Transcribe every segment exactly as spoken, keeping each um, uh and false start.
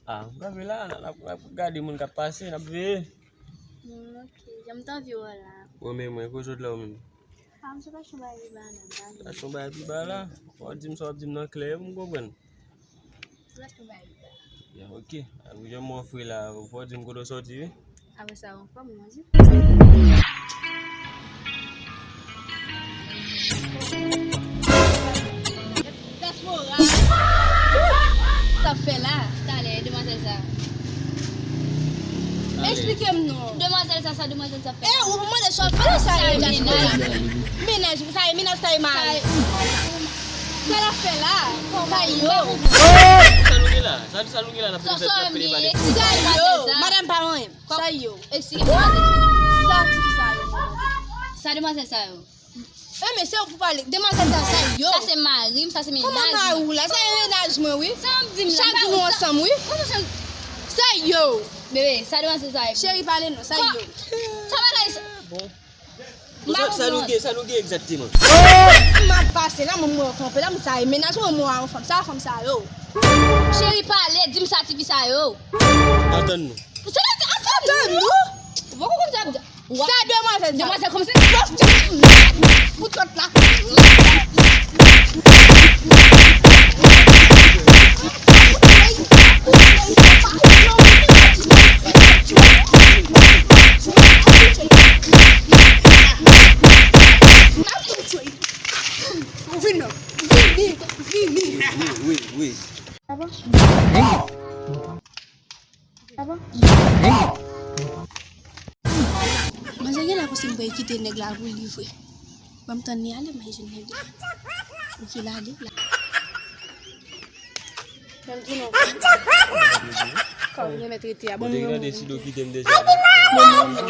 Ah, m kanpe la, n ap, n ap gade moun k ap pase, n ap veye. Hmm, ok. Jan m t anvi wè w la. Ou menm, mwen, kote w t la ou menm? Ah, m sot achte yon bagay pi ba la, m ta vin. Achte yon bagay pi ba la? Fò w di m sa w ap di m nan klè, pou m konprann. M sot achte yon bagay pi ba la. Ya, ok. Apre jan m ofri la, fò w di m kote w sòti, wi. Apre sa, w anfòm, mwen di. Diaspora. Sa ap fè la? Talè, demwazèl sa. Eksplike m non. Demwazèl sa, sa demwazèl sa ap fè? E, ou mande sa ap fè la, sa e menaj. Menaj, sa e menaj, sa e mari. Sa l ap fè la? Sa yo. Sa nou gen la? Sa, sa nou gen la, n ap pede fè, n ap pede pale. Sa yo. Madanm pa anyen. Sa yo. Eksplike m demwazèl sa. Sa ti fi sa yo. Sa demwazèl sa yo. E, men se ou pou pale. Demwazèl sa, sa yo. Sa se mari m, sa se menaj mwen. Kòman mari w la? Sa e menaj mwen, wi. Sa w ap di m la? Chak jou nou ansanm, wi. Kòman sa? Sa yo. Bebe, sa demwazèl sa yo. Cheri, pale non, sa yo. Sa bagay sa. Bon. Bon, sa, sa nou gen, sa nou gen egzakteman? M ap pase la, mwen, mwen kanpe la, m sa e menaj mwen, mwen a yon fanm, sa fanm sa yo. Cheri, pale, di m sa tifi sa yo. Antann nou. Sa vle di antann nou? Ou poko konn sa ap di. Sa demwazèl sa. Demwazèl kòmsi. Fout lòt la. Ou vini, vini, vini. Wi, wi, wi. Sa bon? Sa bon? Manzè gen la pou se m pral kite nèg la pou li vre. Ban m tann li ale, m al jwenn nèg la. Ok, l ale la. Ban m di nou. Kòm mwen mèt rete a, bon, mwen mwen. Sido kite m deja. Mwen mwen.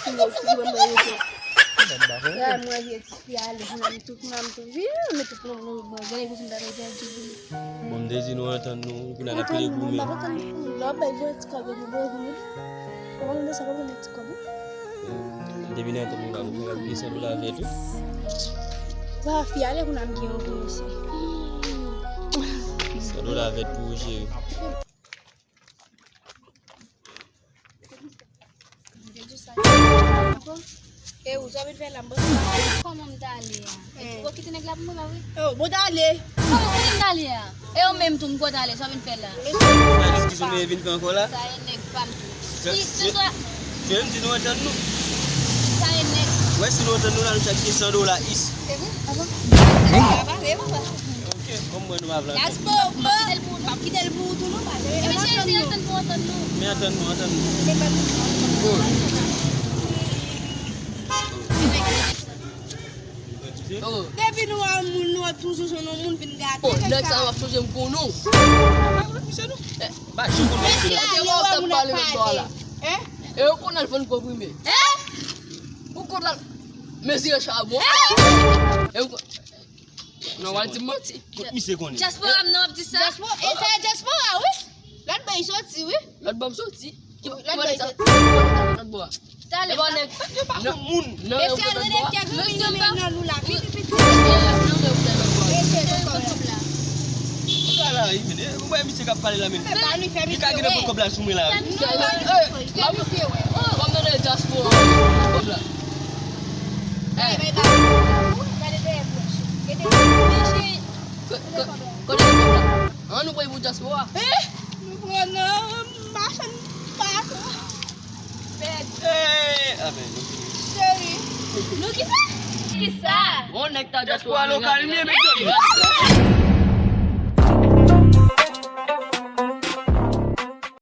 Sido kite m deja. Mwen mwen. Fi ale, kounya m tou, kounya m tou. Wi, m tou pran mwen, mwen, gade kousi m ta pèdi a di vini. Bon, m te di nou antann nou, kounya n ap pede goumen. Lè w bay vre ti kòb yo pou bwè vini. Kòman nou sa pa pran ti kòb yo? M te vin antann nou la, nou pral gen san dola vèt tou. Wa, fi ale, kounya m gen yon gwo mesye. San dola vèt pou ou, cheri. E ou, sa w vin fè la, m panse. Kòman m t ale a? Eh. Ou kite nèg la pou mwen, pa vre? Oh, bon, t ale. Kòman, kote m t ale a? E ou menm tou, m kote ale, sa w vin fè la? Sa diskisyon nou vin fè ankò la? Sa e nèg pa m tou. Si, si, si, si nou antann nou. Sa e nèg. Wè, si nou antann nou la, nou chak gen san dola is. Se vre? Ah bon? Eh, pa pale, papa. Ok, kòm mwen nou pa vle. Diaspora, m ap kite l pou, m ap kite l pou ou tou non, pa jere. Ebyen, cheri, se antann pou antann nou. Men antann nou, antann nou. Oh. Oh. Depi nou wè moun, nou wè toujou jwenn yon moun vin gate. Oh, nèg sa w ap sonje m pou nou. Ba jwenn moun. Mesye, ale wè moun ap pale. E yo konn al vann konprime. Ou konn al mezire chabon. E yo konn Non, w al di m manti. Kot misye konnen? Diaspora m nan w ap di sa? Diaspora, e sa e diaspora, wi. Lòt bò y soti, wi. Lòt bò m soti. Ki bò, ki bò nèg sa? Lòt bò a. Talè. Lòt bò nèg. Sa yo pa konn moun. Non, yo konn lòt bò a. Mesye, al rele kèk moun yo met nan lou la. Vini piti. Non, yo konn lòt bò a. Mesye, yo konn la. Ou ka la, wi, men, e, ou wè misye k ap pale la, men. Li ka gentan pran kòb la sou mwen la, wi. Fè misye wè. Fè misye wè. Kòm nan diaspora, kòb la. Gade dèyè bwòch. Gade dèyè bwòch. Gade dèyè bwòch. Ko-, ko-, kote kòb la? An nou pran pou diaspora. Eh, nou pran nan machann bato. Bèt. Eh, ah ben, nou fini. Cheri. Nou ki sa? Ki sa? Bon, nèg ta diaspora lokal, men, men.